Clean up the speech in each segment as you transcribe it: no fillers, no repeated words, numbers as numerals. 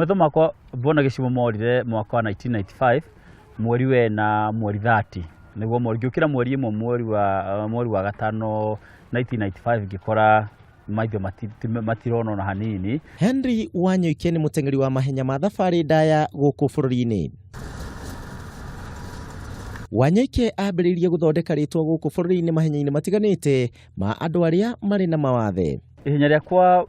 Maitho makwa mbona gĩcigo morire mwaka wa 1995 mweri wena mweri 30 nĩguo mweri ngĩũkĩra mweri ĩmwe mweri wa gatano 1995, ngĩkora maitho matirona ona hanini. Henry Wanyoike nĩ mũteng'eri wa mahenya ma thabarĩ ndaya gũkũ bũrũri-inĩ. Wanyoike ambĩrĩirie gũthondeka rĩtwa gũkũ bũrũri-inĩ mahenya-inĩ matiganĩte ma andũ arĩa marĩ na mawathe. Ihenya rĩakwa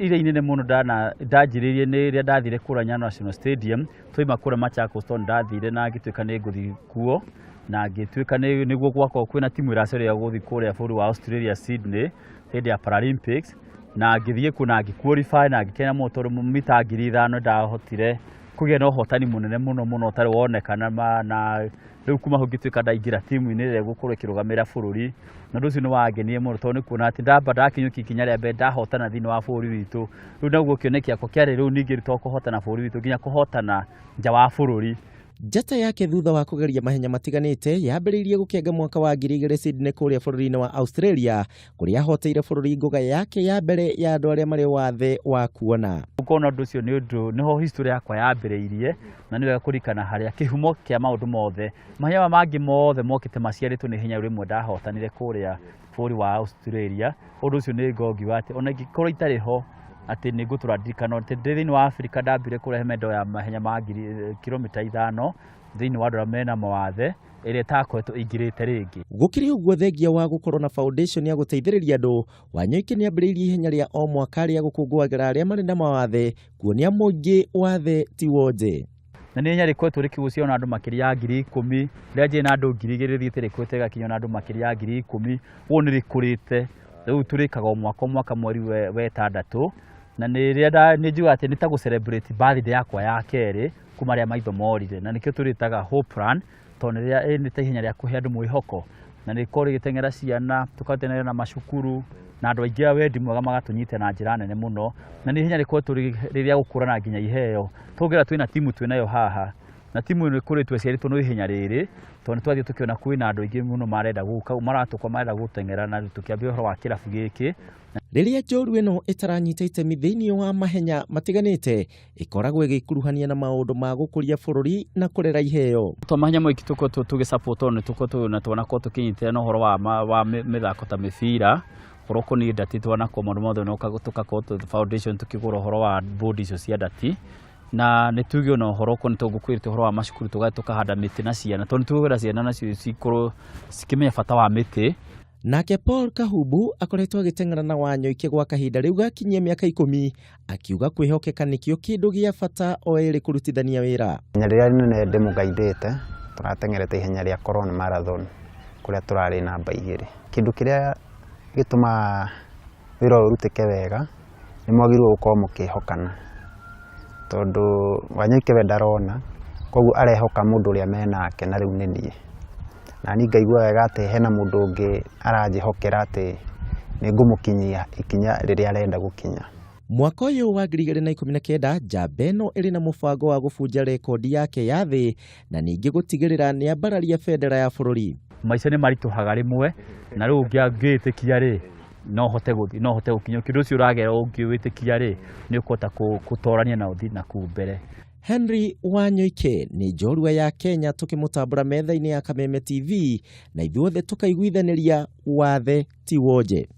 iria inene mũno ndana ndanjĩrĩirie nĩ rĩrĩa ndathire kũrĩa Nyayo National Stadium. Twaima kũrĩa Machakos tondũ ndathire na ngĩtuĩka nĩ ngũthiĩ kuo na ngĩtuĩka nĩguo gwakorwo kwĩna timu ĩracereire gũthiĩ kũrĩa bũrũri wa Australia, Sydney, hĩndĩ ya Paralympics, na ngĩthiĩ kuo na ngĩ qualify na ngĩkena mũno tondũ mita 5000 ndahotire kũgĩa na ũhotani mũnene mũno mũno ũtarĩ wonekana na rĩu kuma hau ngĩtuĩka ndaingĩra timu-inĩ ĩrĩa ĩgũkorwo ĩkĩrũgamĩrĩra bũrũri, na ũndũ ũcio nĩ wangenirie mũno tondũ nĩ kuona atĩ ndamba ndakinyũkia ikinya rĩa mbere ndahotana thĩinĩ wa bũrũri witũ. Rĩu naguo kĩoneki gĩakwa kĩarĩ rĩu ningĩ to kũhotana bũrũri witũ, nginya kũhotana nja wa bũrũri. Njata yake thutha wa kũgeria mahenya matiganĩte yambĩrĩirie gũkenga mwaka wa 2000 Sydney kũrĩa bũrũri-inĩ wa Australia, kũrĩa ahoteire bũrũri ngũga yake ya mbere ya andũ arĩa marĩ wathe wa kuona. Ũkona ũndũ ũcio nĩ ũndũ nĩho history yakwa yambĩrĩirie, na nĩ wega kũririkana harĩa kĩhumo kĩa maũndũ mothe. Mahenya maya mangĩ mothe mokĩte maciarĩtwo nĩ ihenya rĩmwe ndahotanire kũrĩa bũrũri wa Australia. Ũndũ ũcio nĩ ngongiuga atĩ ona ingĩkorwo itarĩ ho, atĩ nĩ ngũtũra ndirikana atĩ ndĩ thĩinĩ wa Africa ndambire kũrehe medal ya mahenya ma ngiri kilomita 5 thĩinĩ wa andũ arĩa mena mawathe ĩrĩa ĩtakoretwo ĩingĩrĩte rĩngĩ. Gũkĩrĩ ũguo, thengia wa gũkorwo na foundation ya gũteithĩrĩria andũ, Wanyoike nĩ ambĩrĩirie ihenya rĩa o mwaka rĩa gũkũngũagĩra arĩa marĩ na mawathe, kuonia mũingĩ wathe ti wonje. Na nĩ ihenya rĩkoretwo rĩkĩgucia ona andũ makĩria ya 10,000. Rĩanjĩrĩirie na andũ 2000, rĩthiĩte rĩkũrĩte rĩgakinya ona andũ makĩria ya 10,000. Ũguo nĩ rĩkũrĩte. Rĩu tũrĩkaga o mwaka o mwaka mweri wa ĩtandatũ, na nĩ rĩrĩa nĩ njugaga atĩ nĩ ta gũ celebrate birthday yakwa ya kerĩ kuma rĩrĩa maitho morire, na nĩkĩo tũrĩtaga Hope Run, tondũ nĩ rĩrĩa nĩ ta ihenya rĩa kũhe andũ mwĩhoko, na nĩ rĩkoragwo rĩgĩteng'era ciana, tũgateng'era na macukuru na andũ aingĩ a wendi mwega magatũnyita na njĩra nene mũno, na nĩ ihenya rĩkoretwo rĩ rĩa gũkũrana nginya iheo. Tũngĩra twĩna timu twĩnayo haha, na timu ĩno ĩkoretwo ĩciarĩtwo nĩ ihenya rĩrĩ, tondũ nĩ twathiĩ tũkĩona kwĩna andũ aingĩ mũno marenda gũka, maratũka marenda gũteng'era, na tũkĩambia ũhoro wa kĩrabu gĩkĩ. Rĩrĩa njorua ĩno ĩtaranyita itemi thĩinĩ wa mahenya matiganĩte, ĩkoragwo ĩgĩkuruhania na maũndũ ma gũkũria bũrũri na kũrera iheo. To mahenya maingĩ tũkoretwo tũgĩ support tondũ nĩ tũkoretwo na twanakorwo tũkĩnyitĩrĩra na ũhoro wa mĩthako ta mĩbira, ũhoro ũkoniĩ ndati, twanakorwo maũndũ mothe tũgakorwo foundation tũkĩgũra ũhoro wa board icio cia ndati, na nĩ tuge ona ũhoro ũkoniĩ tũgũkwĩrĩte ũhoro wa macukuru, tũgathiĩ tũkahanda mĩtĩ na ciana, tondũ nĩ tũkwenda ciana nacio cikorwo cikĩmenya bata wa mĩtĩ. Nake Paul Kahumbu akoretwo agĩteng'era na Wanyoike gwa kahinda rĩu gakinyia mĩaka 10, akiuga kwĩhokeka nĩkĩo kĩndũ gĩa bata o erĩ kũrutithania wĩra. Ihenya rĩrĩa rĩnene ndĩmũgaithĩte, tũrateng'erete ihenya rĩa Corona Marathon kũrĩa tũrarĩ namba 2. Kĩndũ kĩrĩa gĩtũmaga wĩra ũyũ ũrutĩke wega nĩ mwagĩrĩirwo gũkorwo mũkĩhokana, tondũ Wanyoike we ndarona, koguo arehoka mũndũ ũrĩa menake na rĩu nĩ niĩ. Na niĩ ngaigua wega atĩ hena mũndũ ũngĩ aranjĩhokera atĩ nĩ ngũmũkinyia ikinya rĩrĩa arenda gũkinya. Mwaka ũyũ wa 2019, njamba ĩno ĩrĩ na mũbango wa gũbunja rekondi yake ya thĩ na ningĩ gũtigĩrĩra nĩ ambararia bendera ya bũrũri. Maica nĩ maritũhaga rĩmwe, na rĩu ũngĩĩtĩkia rĩ, no hote gũthiĩ, no hote gũkinya kĩndũ ũcio ũragera. Ũngĩwĩtĩkia rĩ, nĩ ũkũhota gũtorania na ũthiĩ na kũu mbere. Henry Wanyoike nĩ njorua ya Kenya, tũkĩmũtambũra metha-inĩ ya Kameme TV na ithuothe tũkaiguithanĩria wathe ti wonje.